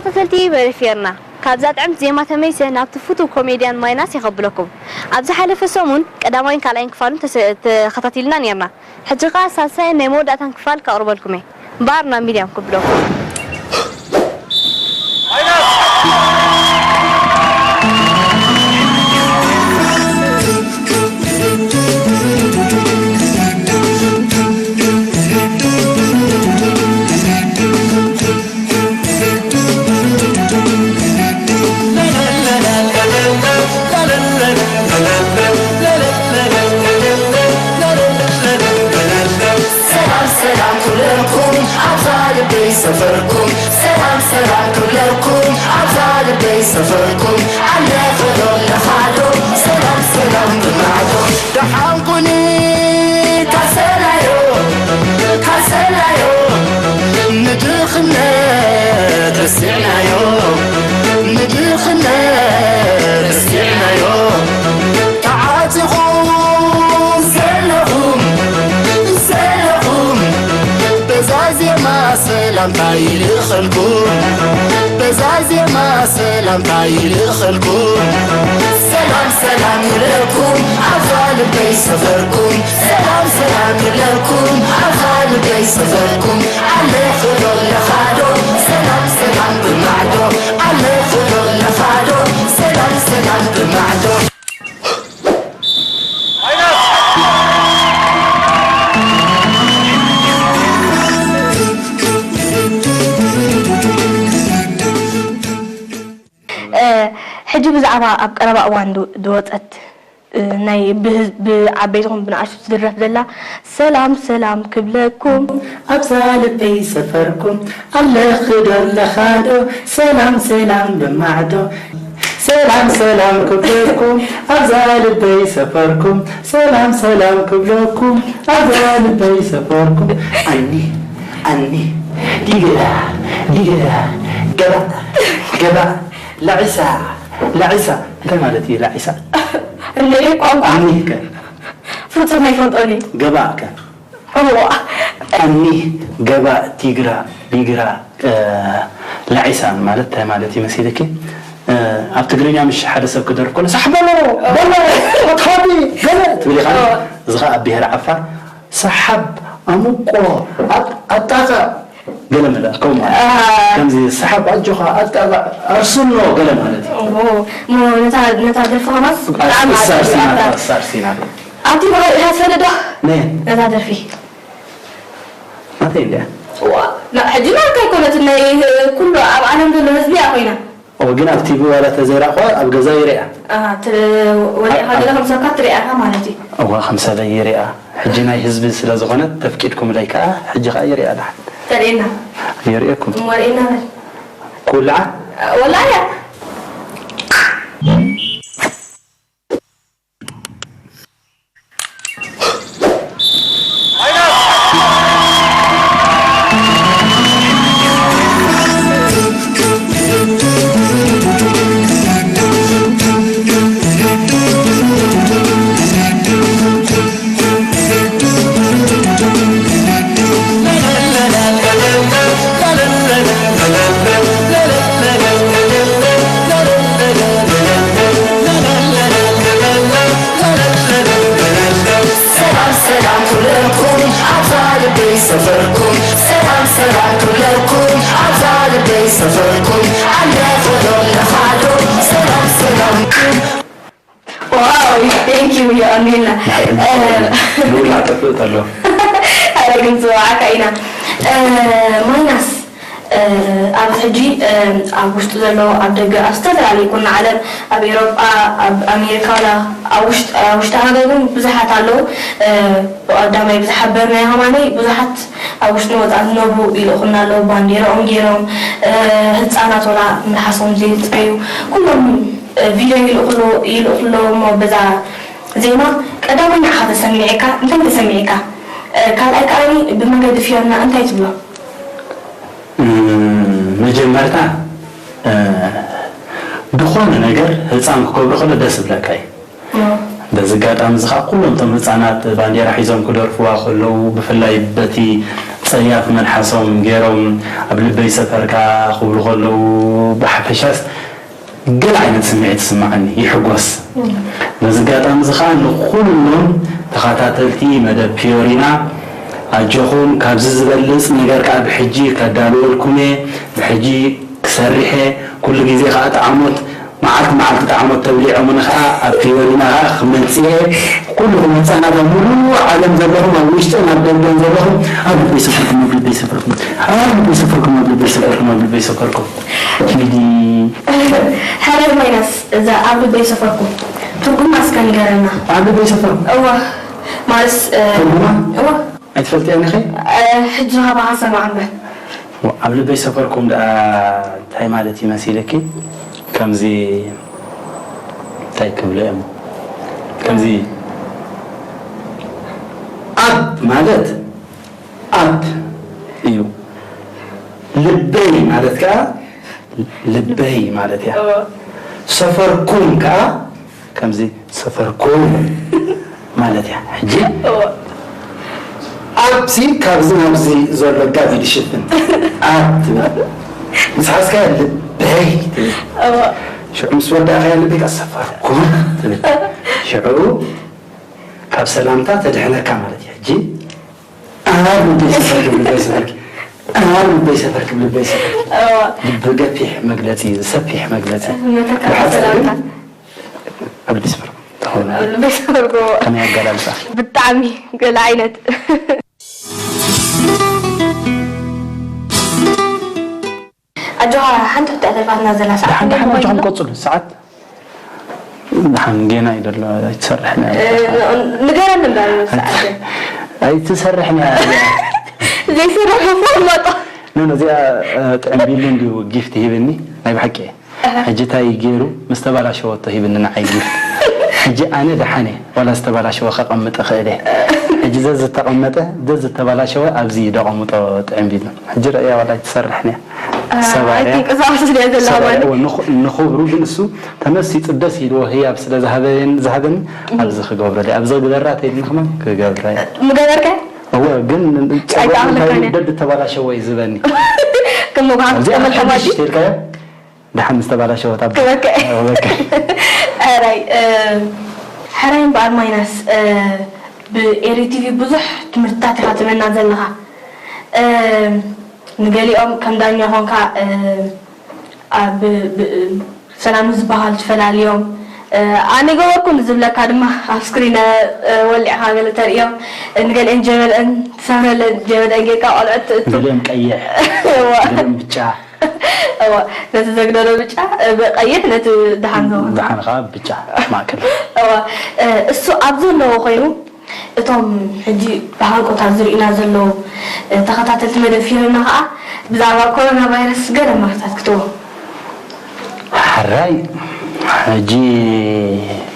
ተኸታተልቲ በሪፍ ጌርና። ካብዛ ጥዕምቲ ዜማ ተመይሰ ናብቲ ፍቱው ኮሜድያን ማይናስ የኸብለኩም። ኣብ ዝሓለፈ ሰሙን ቀዳማይን ካልኣይን ክፋሉን ተሰ-፣ ተኸታቲልና ኔርና። ሕጂ ኸኣ ሳልሳይን ናይ መወዳእታን ክፋል ከቕርበልኩም እየ። እምበኣር ናብ ሚድያም ክብለኩም። ሰላም ሰላም ክብለኩም ኣብዛ ልበይ ሰፈርኩም። ሰላም ሰላም ክብለኩም ኣብዛ ልበይ ሰፈርኩም። ኣለኺ ዶ ኣለኻ ዶ ሰላም ሰላም ብማዕዶ። ደሓን ኩኒ ካሰላዮ ካሰላዮ። ንድኽነት ረሲዕናዮ ንድኽነት ረሲዕናዮ። ተዓጢቑ ዘለኹም ዘለኹም በዛ ዜማ ሰላምታ ይልእኸልኩም። በዛ ዜማ ሰላምታ ይልእኸልኩም። ሰላም ሰላም ይብለኩም ኣብዛ ልበይ ሰፈርኩም። ሰላም ሰላም ይብለኩም ኣብዛ ልበይ ሰፈርኩም። ኣለኺ ዶ ኣለኻ ዶ ሰላም ሰላም ብማዕዶ። ኣለኺ ዶ ኣለኻ ዶ ሰላም ሰላም ብማዕዶ። እ፣ ሕጂ ብዛዕባ ኣብ ቀረባ እዋን ድ-፣ ዝወጸት፣ እ፣ ናይ ብህዝ-፣ ብዓበይቲ ኹን ብንኣሽቱ ትድረፍ ዘላ ሰላም ሰላም ክብለኩም ኣብዛ ልበይ ሰፈርኩም። ኣለኺ ዶ ኣለኻ ዶ ሰላም ሰላም ብማዕዶ። ሰላም ሰላም ክብለኩም ኣብዛ ልበይ ሰፈርኩም። ሰላም ሰላም ክብለኩም ኣብዛ ልበይ ሰፈርኩም። ኣኒ ኣኒ ዲግዳ ዲግዳ ገባ ገባ ላዒሳ ላዒሳ እንታይ ማለት እዩ ላዒሳ? እንደ ቋንቋ ኣኒ ከ ፍጹም ኣይፈልጦን እዩ። ገባ ከ እዋ። ኣኒ ገባ ዲግራ ዲግራ እ፣ ላዒሳ ማለት እንታይ ማለት እዩ መሲልኪ? እ፣ ኣብ ትግርኛ ምሽ ሓደ ሰብ ክደርፍ ከሎ ሳሕ በሎ በሎ ኣትፋዲ ገለ ትብል ኢኻ። እዎ። እዚ ኸኣ ኣብ ብሄር ዓፋር ሰሓብ ኣሙቆ ኣጣ-፣ ኣጣቕዕ ገለ መለ ከምኡ ማለት እዩ። ኣሃ። ከምዚ ሰሓብ ኣጆኻ ኣጣቕዕ ኣርስኖ ገለ ማለት እዩ። እዎ። እሞ ነታ፣ ነታ ደርፊ ኸማስ ብጣዕሚ እሳ ኣርእያ ኣርሲና፣ ኣታ። እሳ ኣርሲና። ኣብቲ መቐ ኢኻ ትፈልጥ ዶ? ነ? ነታ ደርፊ። ናተይ እንድያ። ዋ፣ ና-፣ ሕጂ ናትካ ኣይኮነትን፣ ናይ ኩሉ ኣብ ዓለም ዘሎ ህዝቢ እያ ኮይና። ኦ፣ ግን ኣብ ቲቪ ዋላ ተዘይረኣኹዋ ኣብ ገዛ ይሪኣ። ኣሃ፣ ተ-፣ ወዲእኻ ኣብ፣ ገለ ኣብ ከም ሰብካ ትሪኣ ኢኻ ማለት እዩ። እዋ፣ ከም ሰበይ ይሪኣ። ሕጂ ናይ ህዝቢ ስለ ዝኾነት ተፍቂድኩምለይ ከኣ፣ ሕጂ ከኣ ይሪኣ ደሓን። ተርእየና። የርእየኩም። እሞ ርእየና በል። ክውልዓ? ወላ እያ። ሰላም ሰላም ክብለኩም ኣብዛ ልበይ ሰፈርኩም። ሰላም ሰላም ክብለኩም ኣብዛ ልበይ ሰፈርኩም። ኣለኺ ዶ ኣለኻ ዶ ሰላም ሰላም። ዋው፣ thank you የቐንየልና። ንውላ ጠፍእ ተሎ። ኣረ ግን ጽዋዓካ ኢና። እ፣ ማይናስ፣ እ፣ ኣብዚ ሕጂ፣ እ፣ ኣብ ውሽጢ ዘሎ ኣብ ደገ ኣብ ዝተፈላለዩ ኩና ዓለም ኣብ ኤውሮጳ ኣብ ኣሜሪካ ዋላ ኣብ ውሽጢ ኣብ ውሽጢ ሃገር እውን ብዙሓት ኣለዉ። እ፣ ብቐዳማይ ብዝሓበርናዮ ከማኒ ብዙሓት ኣብ ውሽጥን ወጻእን ዝነብሩ ይልእኹልና ኣለዉ። ባንዴራኦም ገይሮም፣ እ፣ ህጻናት ወላ ምልሓሶም ዘይጽረዩ ኩሎም፣ እ፣ ቪድዮ ይልእኹ ኣለዉ፣ ይልእኹ ኣለዉ እሞ በዛ ዜማ ቀዳማይ ንዓኻ ተሰሚዕካ፣ እንታይ ተሰሚዕካ? እ፣ ካልኣይ ከኣ ብመገዲ ፊዮና እንታይ ትብሎ? እም፣ መጀመርታ፣ እ፣ ዝኾነ ነገር ህጻን ክገብሮ ከሎ ደስ ዝብለካ እዩ። እም። በዚ ኣጋጣሚ እዚ ኸኣ ኩሎም እቶም ህጻናት ባንዴራ ሒዞም ክደርፍዋ ከለዉ፣ ብፍላይ በቲ ጸ-፣ ሰያፍ መልሓሶም ገይሮም ኣብ ልበይ ሰፈርካ ክብሉ ከለዉ ብሓፈሻስ ገለ ዓይነት ስምዒት ይስምዓኒ፣ ይሕጎስ። በዚ ኣጋጣሚ እዚ ኸኣ ንኹሎም ተኸታተልቲ መደብ ፊዮሪና ኣጆኹም፣ ካብዚ ዝበልጽ ነገር ከኣ ብሕጂ ከዳልወልኩም እየ። ብሕጂ ክሰርሕ እየ። ኩሉ ግዜ ከኣ ጠዓሞት መዓልቲ መዓልቲ ጠዓሞት ተብሊዖምኒ ከኣ ኣብ ፊዮሪና ከኣ ክመጽእ እየ። ኩልኹም ህጻናት ኣብ ሙሉእ ዓለም ዘለኹም፣ ኣብ ውሽጥን ኣብ ደገን ዘለኹም፣ ኣብ ልበይ ሰፈርኩም፣ ኣብ ልበይ ሰፈርኩም፣ ኣብ ልበይ ሰፈርኩም፣ ኣብ ልበይ ሰፈርኩም፣ ኣብ ልበይ ሰፈርኩም። ኪዲ። ሕራይ ማይናስ፣ እዛ ኣብ ልበይ ሰፈርኩም ትርጉማ እስከ ንገረና። ኣብ ልበይ ሰፈርኩም? እወ፣ ማለትስ፣ እ፣ ትርጉማ? እወ። ኣይትፈልጥያን ኢኺ? እ፣ ሕጂ ሃባ ሓሳብ ኣንበ። ኣብ ልበይ ሰፈርኩም ደኣ እንታይ ማለት እዩ መሲልኪ? ከምዚ እንታይ ክብሎ እዮም? ከምዚ ኣብ ማለት ኣብ እዩ። ልበይ ማለት ከኣ ልበይ ማለት እያ። እወ። ሰፈርኩም ከኣ ከምዚ ሰፈርኩም ማለት እያ። ሕጂ እወ። ኣብዚ ካብዚ ናብዚ ዘሎ ጋብ ይሽፍን። ኣብ ትብል። ምስ ሓዝካዮ ልበይ ትብል። እወ። ሽዑ ምስ ወዳእካዮ ልበይ ከኣ ሰፈርኩም ትብል። ሽዑ ካብ ሰላምታ ተድሕነካ ማለት እዩ። ሕጂ ኣብ ልበይ ሰፈርኪ፣ ልበይ ሰፈርኪ፣ ኣብ ልበይ ሰፈርኪ፣ ልበይ ሰፈርኪ። እወ። ልቢ ገፊሕ መግለጺ፣ ሰፊሕ መግለጺ። መተካእታ ብሓጺር ግን ሰላምታ። ኣብ ልበይ ሰፈርኩም ተኾነ። ኣብ ልበይ ሰፈርኩም። ከመይ ኣገላልጻ? ብጣዕሚ ገለ ዓይነት። ኣጆኻ፣ ሓንቲ ሕቶ እያ ተሪፋትና ዘላ። ሰዓት ደሓን፣ ደሓን፣ ክንደይ ኣጆኹም ኮይኑ? ቀጽሉ። ሰዓት ደሓን ጌና እዩ ዘሎ፣ ኣይትሰርሕን እያ። እ፣ ን-፣ ንገረኒ እምበር ሰዓት። ኣይትሰርሕን እያ። ዘይሰርሕ ክቕመጦ። ኖ፣ ኖ፣ እዚኣ፣ እ፣ ጥዕም ቢሉ እንድዩ ጊፍት ሂብኒ፣ ናይ ብሓቂ እየ። ኣሃ። ሕጂ እንታይ ገይሩ፣ ምስ ተባላሸወቶ ሂብኒ ንዓይ ጊፍት። ሕጂ ኣነ ደሓን እየ፣ ዋላ ዝተባላሸወ ከቐምጥ እኽእል እየ። ሕጂ ዘዝተቐመጠ፣ ዘዝተባላሸወ ኣብዚ ደቐምጦ ጥዕም ቢሉ። ሕጂ ረእያ ዋላ ኣይትሰርሕን እያ። አ፣ ሰባርያ። ኣይትንቀሳቐስ ስለ ዘለዋ ሰባርያ፣ ማለት። እወ፣ ንኹ-፣ ንኽብሩ ግን እሱ ተመሲጡ ደስ ኢልዎ ህያብ ስለ ዝሃበን-፣ ዝሃበኒ እህ። ኣብዚ ክገብሮ ድየ። ኣብዚ ክግበራ ተይልኒ ከማን ክገብራ እየ። ምገበርካ? እወ፣ ግን ጸጉሪ ኣይተኣኽለካን እንታይ እያ። ደድ ተባላሸወ እዩ ዝበኒ። ከም መጓዓዝ ኣብዚ ተመልከማ ኣትሓድሽ ድዩ? ተይልካዮ? ደሓን ምስ ተባላሸወት ኣብ ክበከ። ክበከ። ሕራይ፣ እ፣ ሕራይ እምበኣር ማይናስ፣ እ፣ ብኤሪ ቲቪ ብዙሕ ትምህርትታት ኢኻ ትህበና ዘለኻ። እ፣ ንገሊኦም ከም ዳኛ ኾንካ፣ እ፣ ኣብ ብ-፣ ሰላም ዝበሃል ትፈላልዮም። እ፣ ኣነ ገበርኩ ንዝብለካ ድማ ኣብ ስክሪን፣ እ፣ ወሊዕኻ ገለ ተርእዮም። ንገሊአን ጀበልአን ትሰብረለን ጀበልአን ጌርካ ቆልዑት ትእቱ። ገሊኦም ቀይሕ፣ እዋ። ገሊኦም ብጫ። እዋ፣ ነቲ ዘግደዶ ብጫ፣ እ፣ ብቐይሕ፣ ነቲ ደሓን ዝኾነ። ደሓን ኸዓ ብጫ ማእከል። እዋ፣ እ፣ እሱ ኣብ ዘለዎ ኮይኑ፣ እቶም ሕጂ ብሃንቀውታ ዝርእዩና ዘለዉ፣ እ፣ ተኸታተልቲ መደብ ፊዮሪና ኸዓ ብዛዕባ ኮሮና ቫይረስ ገለ ማርታት ክትቦ። ሕራይ፣ ሕጂ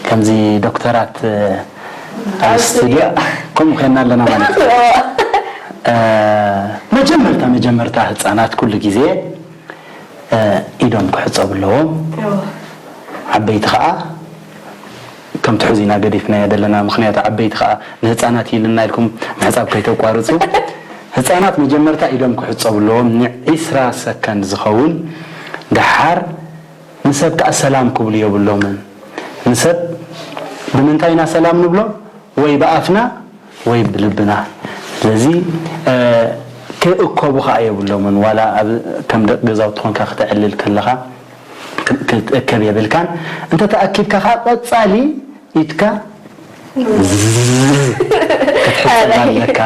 ከምዚ ዶክተራት፣ እ፣ ኣብ ኣብ ስቱድዮ ስቱድዮ። ከምኡ ኾይንና ኣለና ማለት እዩ። እዋ። እ፣ መጀመርታ፣ መጀመርታ ህፃናት ኩሉ ግዜ እ፣ ኢዶም ክሕጸቡ ኣለዎም። እዎ። ዓበይቲ ኸኣ ከም ትሕዙ ኢና ገዲፍናዮ ዘለና፣ ምኽንያቱ ዓበይቲ ኸኣ ንህጻናት ኢልና ኢልኩም ምሕጻብ ከይተቋርጹ። ህጻናት መጀመርታ ኢዶም ክሕጸቡ ኣለዎም ንዒስራ ሰከንድ ዝኸውን። ደሓር ንሰብ ከኣ ሰላም ክብሉ የብሎምን። ንሰብ ብምንታይ ኢና ሰላም ንብሎ? ወይ ብኣፍና ወይ ብልብና። ስለዚ፣ እ፣ ክእከቡ ኸዓ የብሎምን። ዋላ ኣብ ከም ደቂ ገዛውቲ ኾንካ ክተዕልል ከለኻ ክ-፣ ክትእከብ የብልካን። እንተ ተኣኪብካ ኸዓ ቀጻሊ ኢድካ ዝዝ ክትሕጸብ ኣለካ።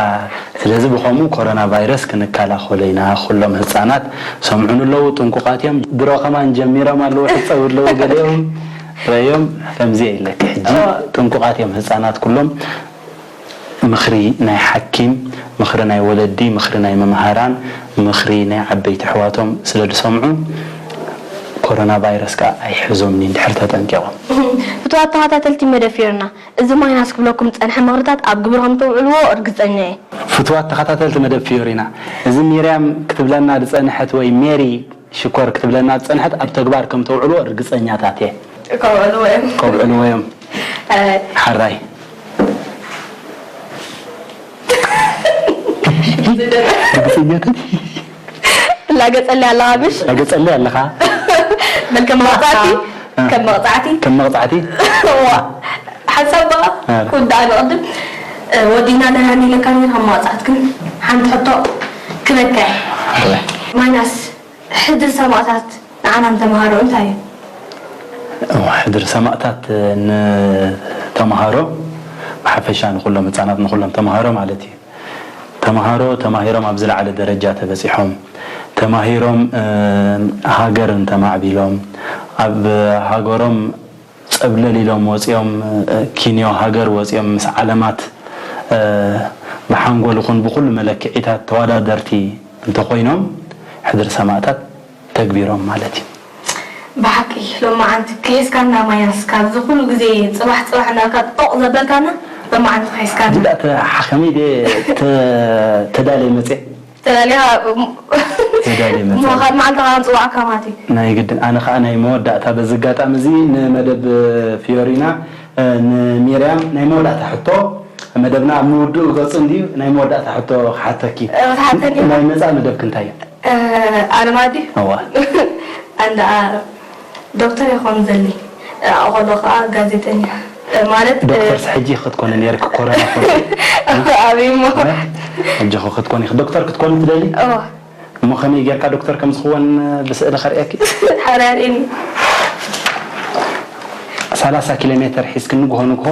ስለዚ ብኸምኡ ኮሮና ቫይረስ ክንከላኸሎ ኢና። ኩሎም ህጻናት ሰምዑን ኣለዉ፣ ጥንቁቓት እዮም። ድሮ ከማን ጀሚሮም ኣለዉ፣ ሕጸቡ ኣለዉ ገሊኦም። ረእዮም ከምዚ ኢለኪ ሕጂ እዎ። ጥንቁቓት እዮም ህጻናት ኩሎም። ምኽሪ ናይ ሓኪም፣ ምኽሪ ናይ ወለዲ፣ ምኽሪ ናይ መምሃራን፣ ምኽሪ ናይ ዓበይቲ ኣሕዋቶም ስለ ዝሰምዑ፣ ኮሮና ቫይረስ ከኣ ኣይሕዞምን እዩ፣ እንድሕር ተጠንቂቖም። ፍቱዋት ተኸታተልቲ መደብ ፊዮሪና፣ እዚ ማይናስ ክብለኩም ዝጸንሐ ምኽርታት ኣብ ግብሪ ከም ተውዕልዎ ርግጸኛ እየ። ፍቱዋት ተኸታተልቲ መደብ ፊዮሪና፣ እዚ ሚርያም ክትብለና ዝጸንሐት ወይ ሜሪ ሽኮር ክትብለና ዝጸንሐት ኣብ ተግባር ከም ተውዕልዎ ርግጸኛታት እየ። ከውዕልዎ እዮም። ከውዕልዎ እዮም። ኣይ። ሓራይ። ርግጸኛታት ላገጸሊ ኣለኻ ምሽ ኣገጸለይ ኣለኻ በል ከም መቕጻዕቲ ከም መቕጻዕቲ ከም መቕጻዕቲ እዋ ሓንሳብ በቓ ኣረ። ክውዳእ ንቕድም ወዲና ደናኒ ኢለካ ነይር ከም መቕጻዕት ግን ሓንቲ ሕቶ ክበካ እየ። ማይናስ ሕድሪ ሰማእታት ንዓና ንተምሃሮ እንታይ እዩ? ሕድሪ ሰማእታት ንተምሃሮ ብሓፈሻ ንኩሎም ህፃናት ንኩሎም ተምሃሮ ማለት እዩ። ተምሃሮ ተማሂሮም ኣብ ዝለዓለ ደረጃ ተበፂሖም ተማሂሮም ሃገር እንተማዕቢሎም ኣብ ሃገሮም ፀብለል ኢሎም ወፂኦም ኪንዮ ሃገር ወፂኦም ምስ ዓለማት ብሓንጎል ይኹን ብኩሉ መለክዒታት ተወዳደርቲ እንተኾይኖም ሕድሪ ሰማእታት ተግቢሮም ማለት እዩ። ብሓቂ ሎማዓንቲ ክሒስካና ማይናስ ካብዚ ኩሉ ግዜ ፅባሕ ፅባሕ እናልካ ጦቕ ዘበልካና ሎማዓንቲ ክሒስካና። ጅዳ ሓከመይ ደ ተዳለይ መፅእ ተዳልያ ተዳለይ መፅእ ምኻድ መዓልቲ ከዓ ንፅዋዕካ ማለት እዩ። ናይ ግድን ኣነ ከዓ ናይ መወዳእታ በዚ ኣጋጣሚ እዚ ንመደብ ፊዮሪና ንሚርያም ናይ መወዳእታ ሕቶ መደብና ኣብ ምውድኡ ገፁ እንድዩ ናይ መወዳእታ ሕቶ ክሓተኪ ክትሓተኒ ኢኻ? ናይ መፃእ መደብኪ እንታይ እዩ? ኣነ ማዲ እዋ ኣንዳ ዶክተር ይኾን ዘሊ ኣቆሎ ከዓ ጋዜጠኛ ማለት ዶክተርስ ሕጂ ክትኮነ ነርክ ኮረና ኮነ ኣበይሞ ሕጂ ክትኮኒ ዶክተር ክትኮኒ ትደሊ እዋ እሞ ከመይ ጌርካ ዶክተር ከም ዝኽወን ብስእሊ ከርእየኪ ሓራሪኒ ሰላሳ ኪሎ ሜትር ሒዝኪ ንግሆ ንግሆ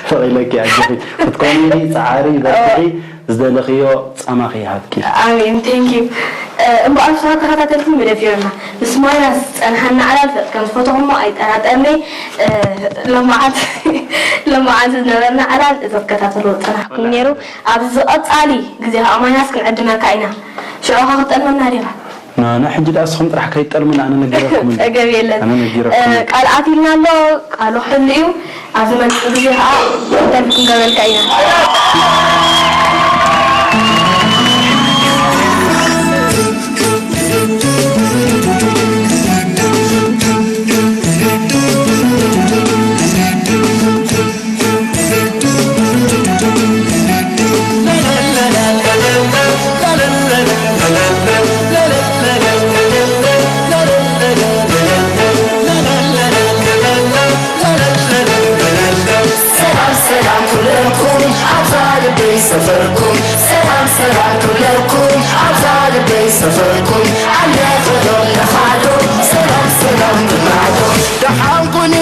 ተቒለኪ ኣጆኺ ክትኮኒ ፃዓሪ በርትዒ ዝደለኽዮ ፃማኺ ይሃብኪ። ኣሜን thank you። እምበኣር ንስኻ ተኸታተልቲ መደብ ፊዮርና ምስ ማይናስ ዝፀንሓና ዕላል ከም ዝፈተኹሞ ኣይጠራጠርኒ። ሎማዓንቲ ሎማዓንቲ ዝነበረና ዕላል እዚ ክትከታተልዎ ዝፀናሕኩም ነይሩ። ኣብዚ ቀፃሊ ግዜ ከዓ ማይናስ ክንዕድመካ ኢና። ሽዑ ኸ ክትጠልመና ዲኻ? ና ና ሕጂ ደኣ ንስኹም ጥራሕ ከይትጠልሙኒ ኣነ ነጊረኩም እንዲ። ጸገም የለን። ኣነ ነጊረኩም እንዲ። ቃል ኣትዩልና ኣሎ ቃሉ ሕሉ እዩ። ኣብ ዝመጽእ ግዜ ከዓ ኢንተርቪው ክንገብረልካ ኢና። ሰላም ሰላም ኩለኩም ኣብዛ ልበይ ሰፈርኩም ሰላም ሰላም ኩለኩም ኣብዛ ልበይ ሰፈርኩም ኣለኸ ዶ ኣለኻ ዶ ሰላም ሰላም ብማዕዶ ደሓን ኩኒ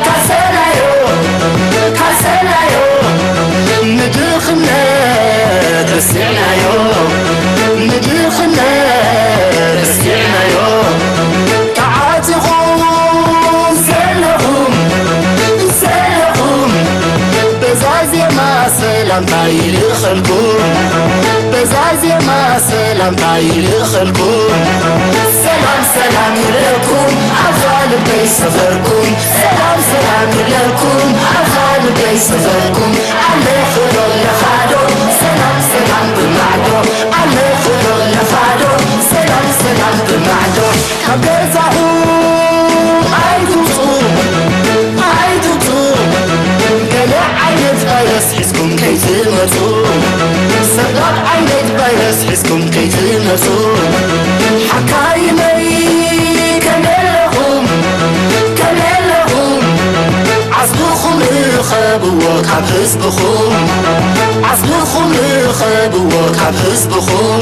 ካሰላዮ ካሰላዮ ንድኽነት ረሲዕናዮ ንድኽነት ረሲዕናዮ ተዓጢቑ ዘለኹም ዘለኹም በዛ ዜማ ሰላምታ ይልእኸልኩም በዛ ዜማ ሰላምታ ይልእኸልኩም ሰላም ሰላም ይብለኩም ኣብዛ ልበይ ሰፈርኩም ሰላም ሰላም ይብለኩም ኣብዛ ልበይ ሰፈርኩም ኣለኺ ዶ ኣለኻ ዶ ሰላም ሰላም ብማዕዶ ኣለኺ ዶ ኣለኻ ዶ ሰላም ሰላም ብማዕዶ ካብ ገዛኹም ኣይትውፁ ኣይትውፁ ገለ ዓይነት ቫይረስ ሒዝኩም ከይትመፁ ሰብኣብ ዓይነት ቫይረስ ሒዝኩም ከይትመፁ ሓካይመይ ከመይ ኣለኹም ከመይ ኣለኹም ዓስብኹም ርኸብዎ ካብ ህዝብኹም ዓስብኹም ርኸብዎ ካብ ህዝብኹም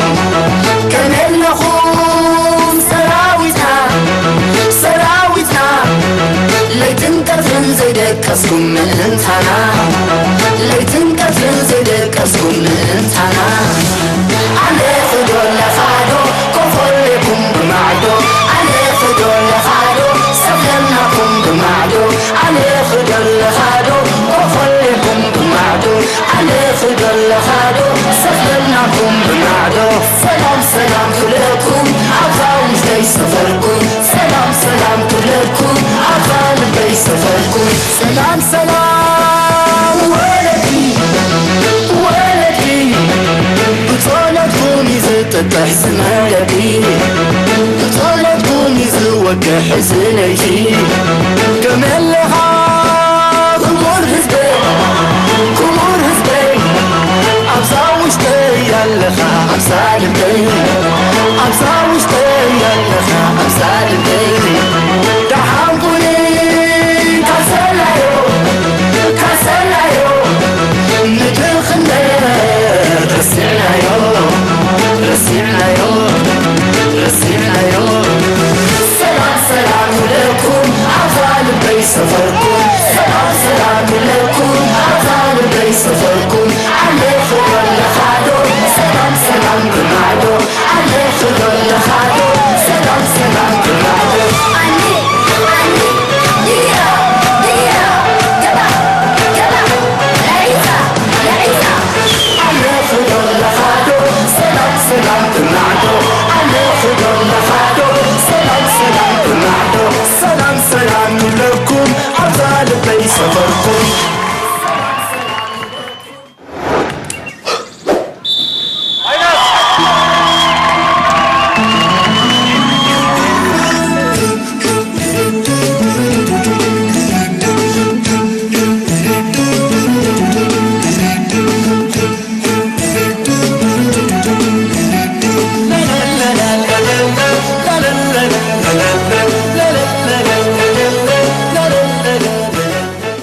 ከመይ ኣለኹም ሰራዊትና ሰራዊትና ለይትን ቀትርን ዘይደቀስኩም ምእንታና ለይትን ቀትርን ዘይደቀስኩም ምእንታና ኣለኺ ዶ ኣለኻ ዶ ኮኾሌኩም ብማዕዶ ኣለኺ ዶ ኣለኻ ዶ ሰፈናኩም ብማዕዶ ኣለኺ ዶ ኣለኻ ዶ ኮኾሌኩም ብማዕዶ ኣለኺ ዶ ኣለኻ ዶ ሰፈናኩም ብማዕዶ ሰላም ሰላም ክብለኩም ኣብዛ ውሽጠይ ሰፈርኩም ሰላም ሰላም ክብለኩም ኣብዛ ልበይ ሰፈርኩም ሰላም ሰላም ወለዲ ወለዲ ብጸሎትኩም እዩ ዝጥጥሕ ዝመለዲ ብጸሎትኩም እዩ ዝወግሕ እዚ ለይቲ ከመለኻ ክቡር ህዝበይ ክቡር ህዝበይ ሳልበይ ኣብዛ ውሽጠ